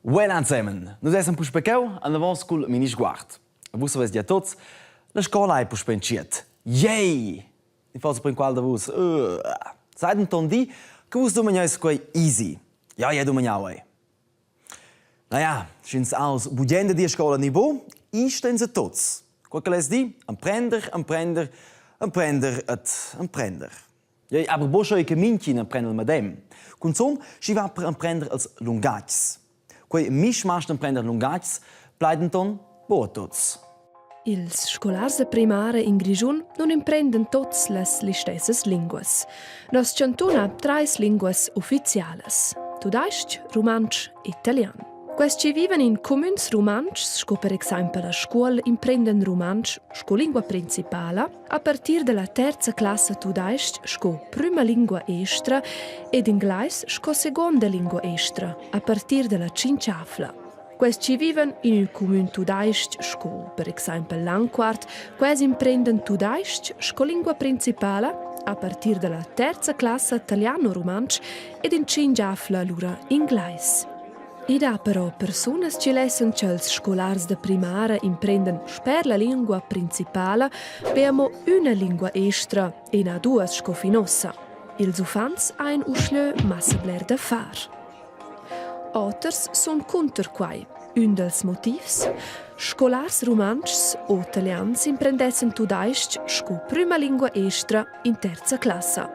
Well ensemen, nus essan puspei cheu anavos cul Minisguard. Vus saveis gia tuts, la scola ei puspei entschiet. Yay! I forsa per enqual da vus. Uh, sai denton dir che vus dumagneis quei easy. Ja, jeu dumagnau ei. Naja, sch'ins ha oz bugen dad ir a scola ni buc, i stein se tuts. Quei che less dir, emprender, emprender, emprender ed emprender. Ei aber buca che mintgin emprenda il medem. Cunzun sch'i va per emprender els lungatgs. Quei mischmasch d'emprender lungatgs plai denton buca tuts. Ils scolars da primara in Grischun nun imprendan tots las listessas linguas. Nos chantun ha trais linguas ufficialas: tudais-ch, rumantsch e italian. Quels chi vivan in cumüns rumantschs, sco per exaimpel a Scuol, imprendan rumantsch sco lingua principala a partir da la terza classa tudais-ch sco prüma lingua estra ed inglais sco seguonda lingua estra a partir da la tschinchafla. Quels chi vivan in ün cumün tudais-ch sco per exaimpel Landquart, quels imprendan tudais-ch sco lingua principala a partir da la terza classa talian o rumantsch ed in tschingiafla lura inglais. I dà però persunas chi lessan cha'ls scolars da primara imprendan sper la lingua principala be amo üna lingua estra e na duas sco fin uossa. Ils uffants hain uschlö massa bler da far. Oters sun cunter quai. Ün dals motivs? Scolars rumantschs o talians imprendessan tudais-ch sco prüma lingua estra in terza classa.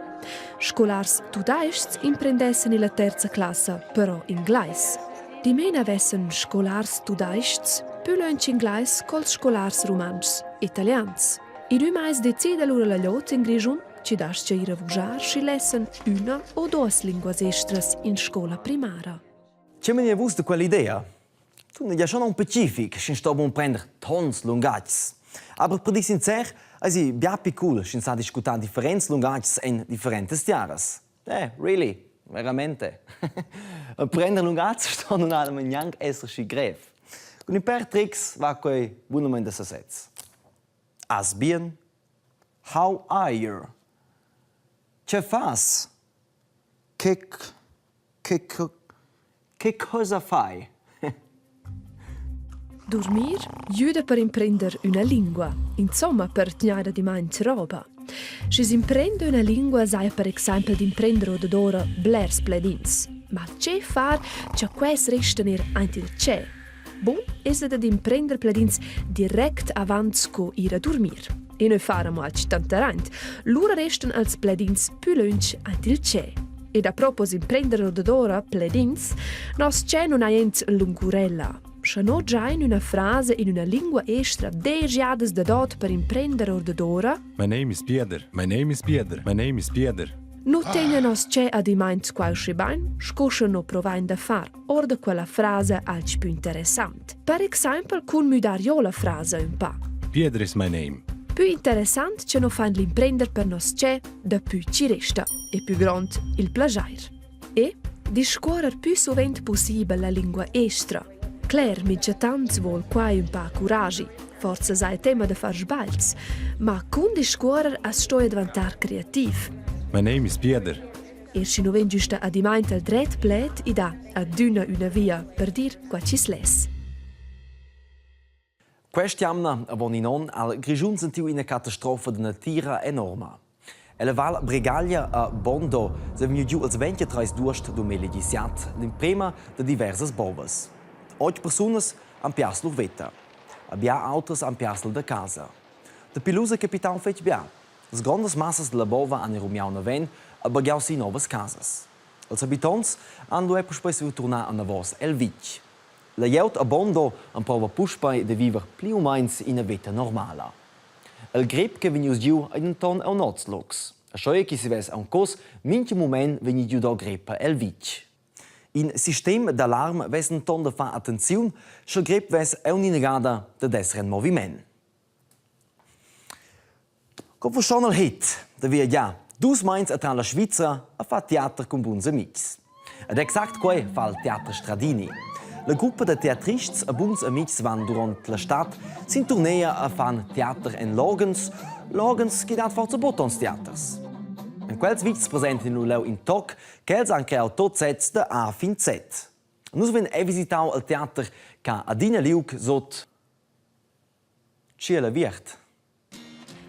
Scolars tudais-chs imprendessan illa terza classa però inglais. Dimena vessan scolars tudais-chs pü lönch inglais co'ls scolars rumantschs italians. In ün mais decida lura la glieud in Grischun chi das-cha ir a vuschar schi lessan üna o duos linguas estras in scoula primara. Che menia vus da quell'idea? Tuna ja schon aunc pacific, sch'ins sto buc prender tons lungatgs. Aber per dir sincer, eisi bia pli cool, sch'ins sa discutar differents lungatgs en differentas tiaras. Eh, really, veramente. Prender lungatgs sto nun gnanc esser schi grev. Cun in pèr trics va quei bunamein da sesez. Has bien? How are you? Che fas? Che che Che cosa fai? Durmir güda per imprender üna lingua, insomma per tgnair adimmaint roba. Schi s'imprenda üna lingua saja per exaimpel d'imprender odadora blers pledins. Ma che far cha quels restan eir aint il tschè? Bun esa dad imprender pledins direct avant sco ir a durmir. E nö far amo alch tanteraint. Lura restan els pledins pü lönch aint il tschè. Ed a propos imprender odadora pledins, nos tschè nun ha jent lungurella. Scha no giain üna frasa in üna lingua estra desch jadas dadot per imprender ordadora, My name is Pieder. My name is Pieder. My name is Pieder. Nu tegna nos tschè adimmaint quai usché bain, sco scha no provain da far or da quella frasa alch pü interessant. Per exaimpel cun müdar jo la frasa ün pa. Pieder is my name. Pü interessant che no fain l'imprender per nos tschè da pü chi resta e pü grond il plaschair. E discuorrer pü suvent pussibel la lingua estra. Cler, minchatant vuol quai ün pa curagi. Forsa saja tema da far sbagls, ma cun discuorrer as stoja dvantar creativ. My name is Pieder. Er schi nu vegn güsta adimmaint al dret pled, i dà adüna üna via per dir qua chi's less. Quest'jamna avon in onn ha il Grischun sentiu ina catastrofa da natira enorma. Ella Val Bregaglia a Bondo sei vegniu giu als 23 d'uost 2017 l'emprema da diversas bovas. Otg persunas han piars lur veta. A bia autras han piars da casa. Dapi lu sa capitau fetg bia. Las grondas massas dalla bova han rumiau naven e baghiau si novas casas. Els habitonts han lu era puspei saviu turnar anavos el vitg. La glieud a Bondo emprova puspei da viver pli u meins ina veta normala. Il grep che vegnius giu ei denton aunc oz locs. Aschia che si vess aunc oz mintga mument vegni giu dau greppa el vitg. In sistem d'alarm vess denton da far attenziun, sch'il grep vess aunc inagada dad esser en moviment. Co vo schon al hit da viagiar dus meins atras la Svizra a far teater cun buns amitgs. Ed exact quei fa il Teater Stradini. La gruppa da teatrists e buns amitgs van duront la stad sin turnea a fan teater en loghens, loghens che dat forsa buc tons teaters. En quels vitgs presenten lu leu in toc ch'els han creau tot sezs da A fin Z. Nus vein è visitau il teater che ha adina liug sut tschiel aviert.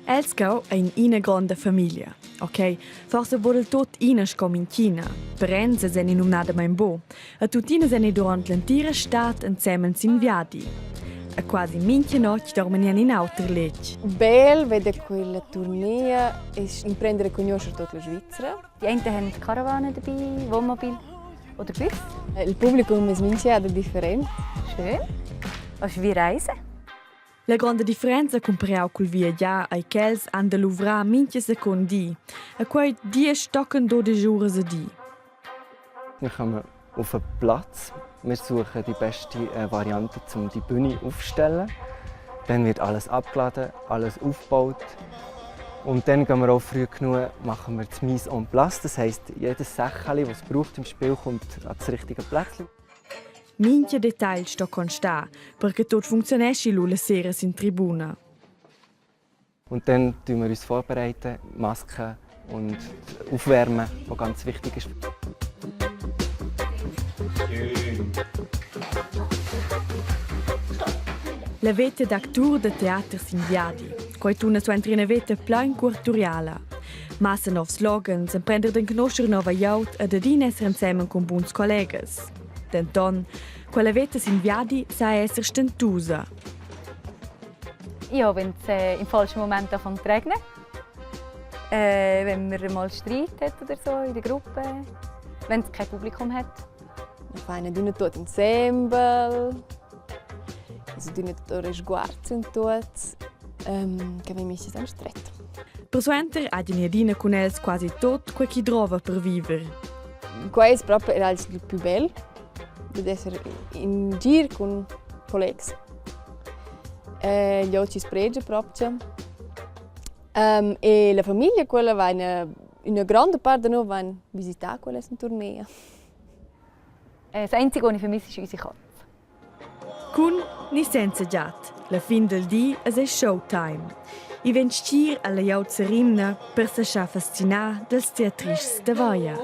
Els cheu ein ina gronda famiglia. Ok, forsa buc del tut ina sco mintgina. Parents esen numnadamein buc. E tuttina sen ei duront l'entira stad ensemen sin viadi. E quasi mintga notg dormen en in auter letg. Bel veder quella turnea es imprender a cugnuoscher tuot la Svizra. Die einen haben Karawane dabei, Wohnmobil oder Bus. Il publicum es mincha different. Schön. Was wie reisen? La gronda differenza cumpareau cul viagiar ei ch'els han da luvrar mintga secund di, e quei diesch tochen dudisch uras a di. Wir kommen auf den Platz. Wir suchen die beste Variante, um die Bühne aufzustellen. Dann wird alles abgeladen, alles aufgebaut. Und dann gehen wir auch früh genug, machen wir das Mise en place. Das heisst, jedes Säckchen, das es braucht im Spiel, kommt an das richtige Plätzchen. Mintga detagl sto constar, per che tut funcziuneschi lu la sera sin tribuna. Und dann tun wir uns vorbereiten, Masken und Aufwärmen, was ganz wichtig ist. La veta d'actur da teater sin viadi. Quei tuna suenter ina veta plein cuorturiala. Massa novs loghens, emprender d'enconoscher nova glieud ed adina esser ensemen cun buns collegas. Denton, quella veta sin viadi sa esser stentusa. Ja, wenn es im falschen Moment anfängt zu regnen. Wenn man mal Streit hat oder so in der Gruppe. Wenn es kein Publikum hat. Wir fain adüna tuot insembel. Es adüna tuot resguards und tuot. Che vegn miss en stret. Persuenter ha ina adina cun els quasi tot quei chi drova per viver. Quai es propi il plü bel, dad esser in gir cun collegs. Glieud chi spregia propcha. E la famiglia quella vain üna gronda part da nus vain visità quellas in turnea. Das Einzige, was ich vermisse, ist unsere Katze. Cun ni senza giat, la fin dal di es ei showtime. I vegn stgir alla glieud serimna per seschar fascinar dals teatrists da vaia.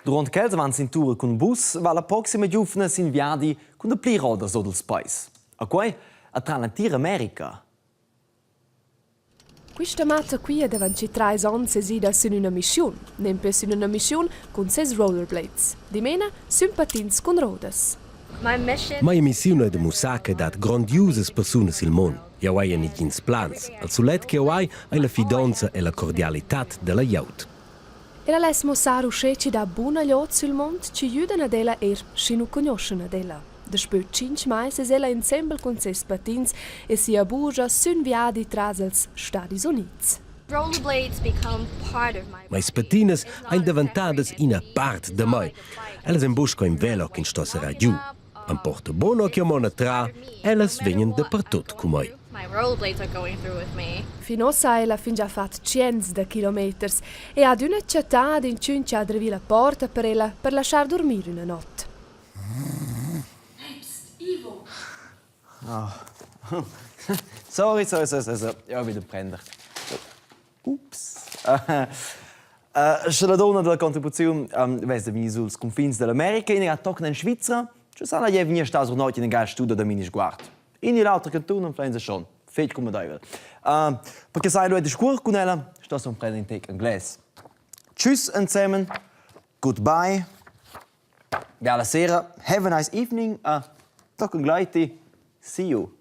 Durant quels van sin tura cun bus va la proxima giuvna sin viadi cun dapli rodas or dals pais. A quai attra l'entira America. Quista matta quia davant chi trais ons es ida sün üna mischiun, nempe sün üna mischiun cun ses rollerblades, dimena sün patins cun roudas. Mia missiun ei da mussar che dat grondiusas persunas il mund. Jau hai negins plans. Al sulet che jau hai ei la fidonza e la cordialitad dalla glieud. Ella less muossar uschè chi dà buna glieud sül mond chi güdan ad ella eir schi nu cugnuoschan ad ella. Daspö tschinch mais es ella insembel cun seis patins e sia bugia sün viadi tras ils Stadis Units. Meis patinas ein daventadas ina part da mei. Ellas ein buc sco in velo ch'ins sto serrar giu. Am porta buno che mona tra, ellas vegnan dapertut cun mei. Fin ussa ha ella fingià fat tschients da kilometers e ha adüna chattà ad inchün chi ha drivi la porta per ella per laschar durmir üna not. Oh. Sorry, sorry, sorry, sorry. Ja, wieder prender. Ups. Sche la donna della contribuziun vess da vegnir suls cunfins dell'America in era tochen en Svizra, sche sa la vegnir sta sur notg in gas studa da mini sguard. In il auter cantun anflein schon. Fetg cumodeivel. Perché sai lu discuor cun ella, sto son prender in tec anglais. Tschüss ensemen. Goodbye. Biala sera. Have a nice evening. Tochen gleiti. See you.